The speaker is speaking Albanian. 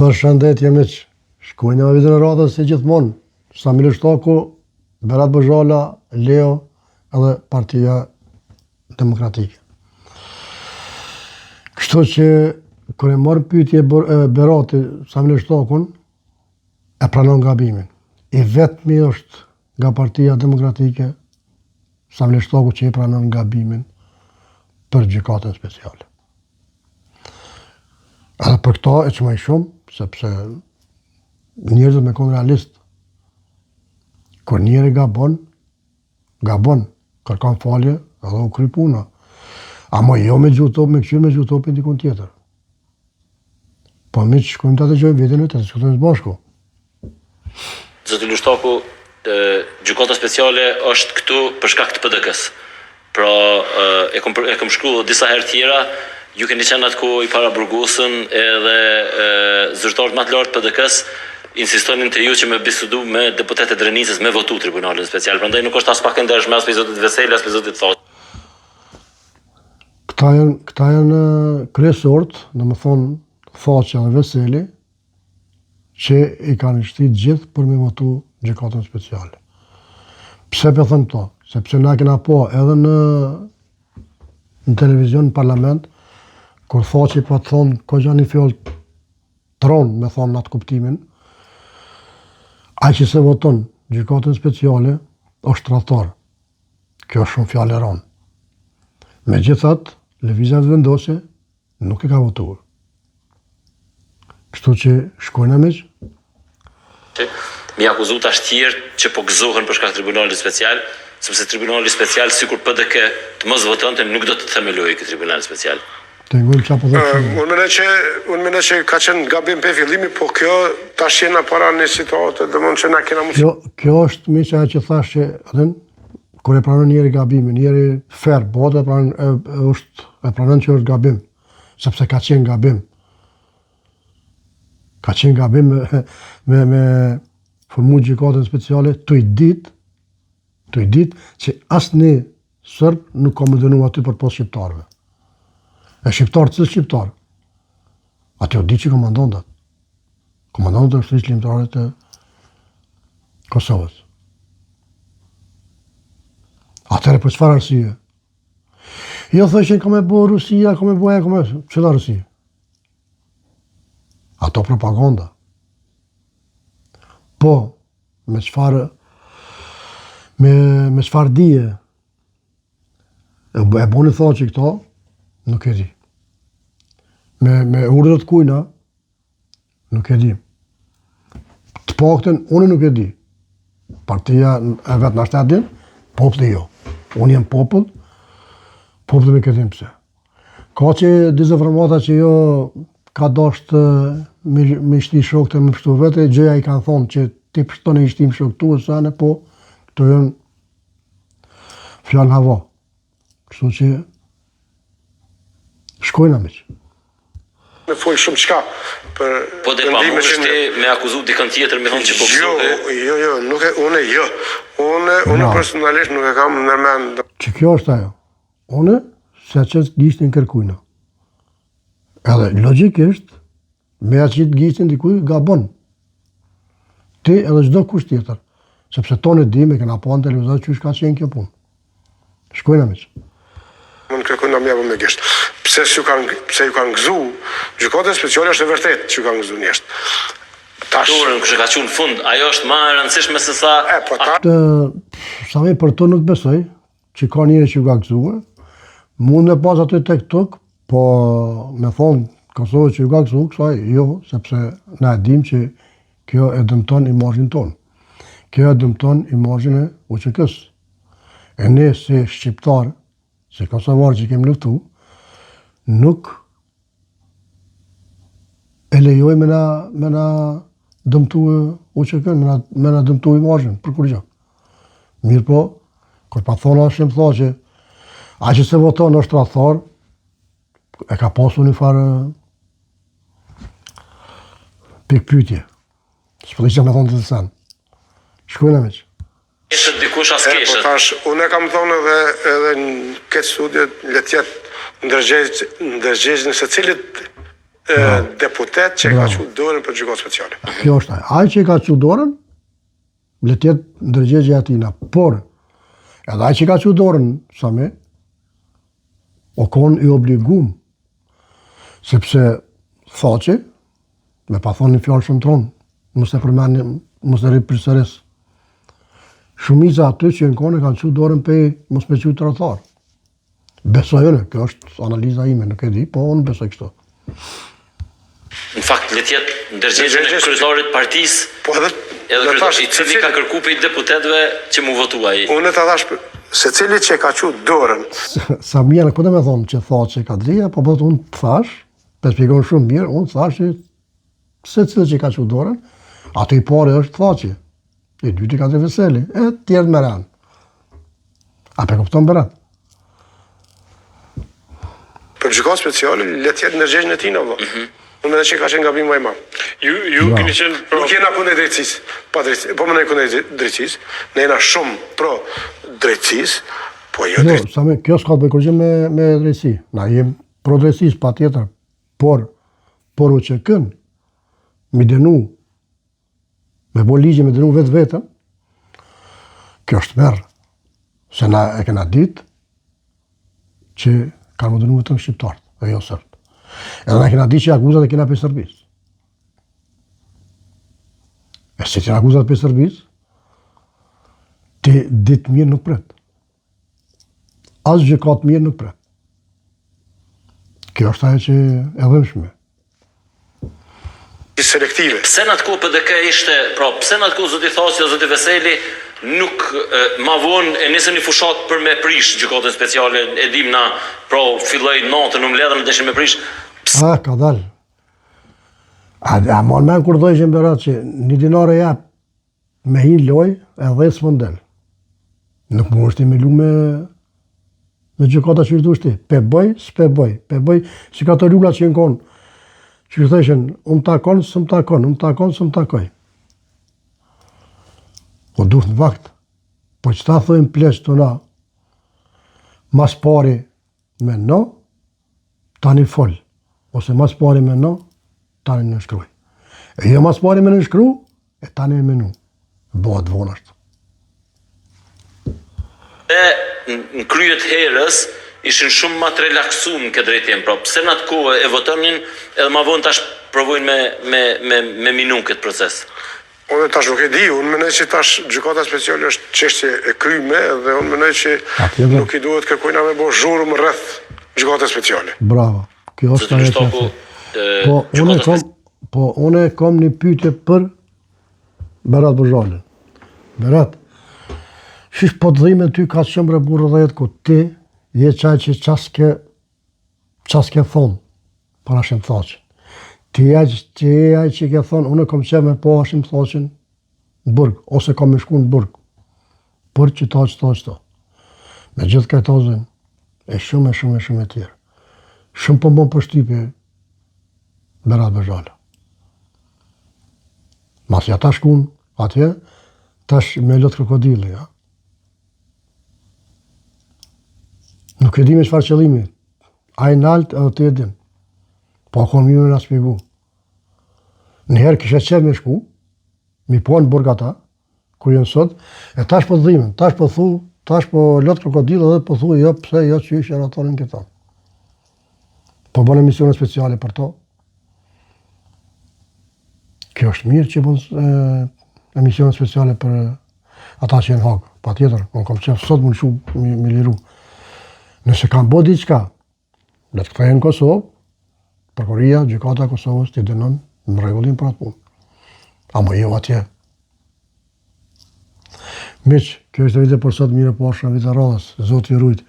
Përshëndetje miq. Shkojmë në videon e radhës si gjithmonë. Sami Lushtaku, Berat Buzhala, Leo edhe Partia Demokratike. Kështu që kur e merr n'pyetje Berati Sami Lushtakun, e pranon gabimin. I vetmi është nga Partia Demokratike Sami Lushtaku që e pranon gabimin për gjykatën speciale. Edhe për këto e çmoj shumë, sepse njerëzit me konë realist. Kur njeri gabon, gabon, kërkon falje, edhe u kry puna. Amo jo me gju top, me këqyrë me gju topin dikun tjetër. Po miq, shkojmë ta dëgjojmë videon e të diskutojmë së bashku. Zoti Lushtaku, Gjykata Speciale është këtu për shkak të PDK-së. Pra, e kom e kom shkru edhe disa herë tjera, ju keni qenë atë kohë i paraburgosun edhe zyrtarët më të lartë të PDK-së insistonin te ju që me bisedu me deputetët e Drenicës me votu Tribunalin Special. Prandaj nuk është aspak e ndershme as prej zotit Veseli as prej zotit Thaçi. Këta janë, këta janë kryesorët, domethonë Thaçi dhe Veseli, që i kanë shti gjithë për me votu gjykatën speciale. Pse po them këto? Sepse na kena pa edhe në në televizion, në parlament, kur Thaçi po të thonë, kogja një fjalë t'ronë, me thonë në atë kuptimin, ai që s'e voton gjykatën speciale, është tradhtar. Kjo është shumë fjalë e ronë. Megjithatë, Lëvizja Vetëvendosje Nuk e ka votuar. Kështu që shkojna miq. Mi akuzu tash tjerë që po gëzohen për shkak Tribunalit Special, sepse Tribunali Special sikur PDK të mos votonte nuk do të themelohej ky Tribunal Special. Të ngojmë çfarë po thotë. Unë mendoj që unë mendoj që ka qenë gabim prej fillimi, po kjo tash jena para një situate, domethënë që na kena mos. Kjo kjo është miq ajo që thashë që atë Kur e pranon njeri gabimin, njeri fer, bëhet e pranon, e, e, është, e pranon që është gabim, sepse ka qenë gabim. Ka qenë gabim me, me, me formu gjykatën speciale, tu i dit, tu i dit që asnjë serb nuk ka me dënu aty përpos shqiptarëve. E shqiptarë, cilë shqiptarë? Aty o di që komandantët. Komandantët e ushtrisë çlirimtare të Kosovës. Atëherë për çfarë arsye? Jo thoshin ka me bo Rusia, ka me bo ajo, ka me... Cila Rusia? Ato propaganda. Po, me çfarë me, me çfarë dije e, e boni Thaçi këto, nuk e di. Me, me urdhër të kujna, Nuk e di. Të paktën, unë nuk e di. Partia e vet nashta e din, populli jo. Unë jam popull, populli nuk e din pse. Ka që dezinformata që jo ka dasht me, me shti shokët e me pështu vetë, gjoja i kanë thonë që ti pështon e i shtim shokët tu, e sene, po, këto janë fjalë në hava. Kështu që shkojna miq. Me fol shumë çka për Po de pa mundesh ti me akuzu dikën tjetër me thonë që po jo, jo, jo, nuk e unë jo. Unë unë no. personalisht nuk e kam në mend. Që kjo është ajo. Unë s'e qes gishtin kërkujna. Edhe logjikisht Me ja qitë gishtin dikuj, gabon. Ti edhe çdo kush tjetër. Sepse tonë e dim e kena pa në televizor qysh ka qenë kjo punë. Shkojna miq. Unë kërkujna me ja bo me gisht. Pse s'ju kanë pse ju kanë gëzu? Gjykata speciale është e vërtetë që ju kanë gëzu njerëzit. Tash dorën kush e ka çu në fund, ajo është më e rëndësishme se sa e po ta Të, sa më për to nuk besoj, që ka njeri që ju ka gëzue, mund me pas aty tek tuk, po me thonë Kosovës që ju ka gëzu, kësaj, jo, sepse na e dim që kjo e dëmton imazhin tonë. Kjo e dëmton imazhin e UÇK-së. E ne si shqiptar, si kosovarë që kemi luftu, nuk e lejojmë me na, me na dëmtu UÇK-në, me na, me na dëmtu imazhin, për kurgjë. Mirëpo, kur pa thonë Hashim Thaçi, ai që s'e voton është tradhtar, e ka pasur një farë pikëpyetje. S'po di çka me thonë të sen. Shkojna miq. Keshët dikush as keshët. Po tash, unë e kam thonë edhe edhe në këtë studio le të jetë ndërgjegj ndërgjegjen e secilit. Deputet që e ka çu dorën për gjykatë speciale. Kjo është ai. Ai që e ka çu dorën, le të jetë ndërgjegja e tina, por edhe ai që ka çu dorën, Sami, o kon i obligum, sepse Thaçi, me pa thonë një fjalë shumë t'ronë, mos e përmenim, mos e ripërsëris. Shumica aty që në konë e kanë çu dorën pe mos me qujtë tradhtar. Besoj unë, kjo është analiza ime, nuk e di, po unë besoj kështu. Në fakt, le të jetë ndërgjegjen e kryetarit të partisë, po edhe edhe kryetarit, i cili ka kërku prej deputetëve që mu votu ai. Unë ta thash, secili që ka çu dorën. Sa mirë, po do me thonë që Thaçi Kadria, po po unë të thash, po shpjegon shumë mirë, unë thash që secili që ka çu dorën, aty i pari është Thaçi. I dyti Kadri Veseli, e tjerë me rend. A pe kupton Berat? Për gjykatë speciale, le të jetë ndërgjegjen e tij vëlla. Mm -hmm. Unë mendoj që ka qenë gabim më i madh. Ju ju ja. keni qenë pro. Nuk jena kundër drejtësisë, pa drejtësi, po mendoj kundër drejtësisë. Ne jena shumë pro drejtësisë, po jo. Jo, sa më kjo s'ka të bëjë kurrgjë me me drejtësi. Na jem pro drejtësisë patjetër, por por UÇK-n mi dënu Me bo ligje me dënu vetë vetën, kjo është tmerr, se na e kena ditë që kanë me dënu vetëm shqiptarët, dhe jo serbët. Edhe na kena ditë që akuzat e kena prej Serbisë. E si që akuzat prej Serbisë, ti ditë mirë nuk pret. As gjykatë mirë nuk pret. Kjo është ajo që e dhimshme. Selektive. Pse në atë kohë PDK ishte, pra pse në atë kohë zoti Thaçi dhe zoti Veseli nuk e, ma vonë e nisën një fushatë për me prish gjykatën speciale, e dim na, pra filloi natën u mbledhën deshin me prish. Pse? A, ka dalë. A, a mon men kur thojshin Berat që një dinar e jap Me hi n'lojë edhe s'mund del. Nuk mundesh ti me lu me me gjykata që dush ti. Pe bëj, s'pe bëj, pe bëj, si ka të lula që në konë, që thëshën, unë takon, s'më takon, unë takon, s'më takoj. Po duhet në vakt, po që ta thojnë pleqtë tona, mas pari meno, tani fol, ose mas pari meno, tani nënshkruj. E jo mas pari me nënshkru, e tani me menu. Bëhet vonë ashtu. E në krye të herës ishin shumë ma të relaksum në këtë drejtim, pra pse në atë kohë e votonin edhe ma vonë tash provojnë me, me, me, me minu këtë proces? Unë tash nuk e di, unë mendoj që tash gjykata speciale është çështje e kryme dhe unë mendoj që nuk i duhet kërkujna me bo zhurmë rreth gjykatës speciale. Bravo. Kjo është ajo që Po unë kam po unë kam një pyetje për Berat Buzhalën. Berat, qysh po të dhimen ty ka shumë bre burrë dhe ku ti je qaj që qa s'ke Qa s'ke thonë për Hashim Thaçin. Ti je ti je ai që ke thonë, unë kom qef me pa Hashim Thaçin në burg, ose kam me shku në burg. Për qëta, qëta, qëta. Me gjithë Kajtazin, e shumë, e shumë, e shumë e tjerë. Shumë po m'bon përshtypje Berat Buzhala. Masi ata shkun atje, tash me lot krokodili, ja. Nuk e di me çfarë qëllimi. Ai nalt edhe ti e din. Po ka mirë me na spjegu. Një herë kisha qef me shku, mi po në burg ata, ku janë sot, e tash po dhimen, tash po thu, tash po lot krokodil edhe po thu, jo, pse, jo, qysh, e ratonin këta. Po bën emisione speciale për to. Kjo është mirë që bën emisione speciale për ata që janë Hagë, patjetër, unë kam qef sot me lshu, me, me liru. Nëse kanë bo diçka, le të kthehen në Kosovë, prokuroria, gjykata e Kosovës t'i dënon në rregullin për atë punë. Amo jo atje. Miq, kjo është video për sot, mirupafshim në video radhës, Zoti ju rujt.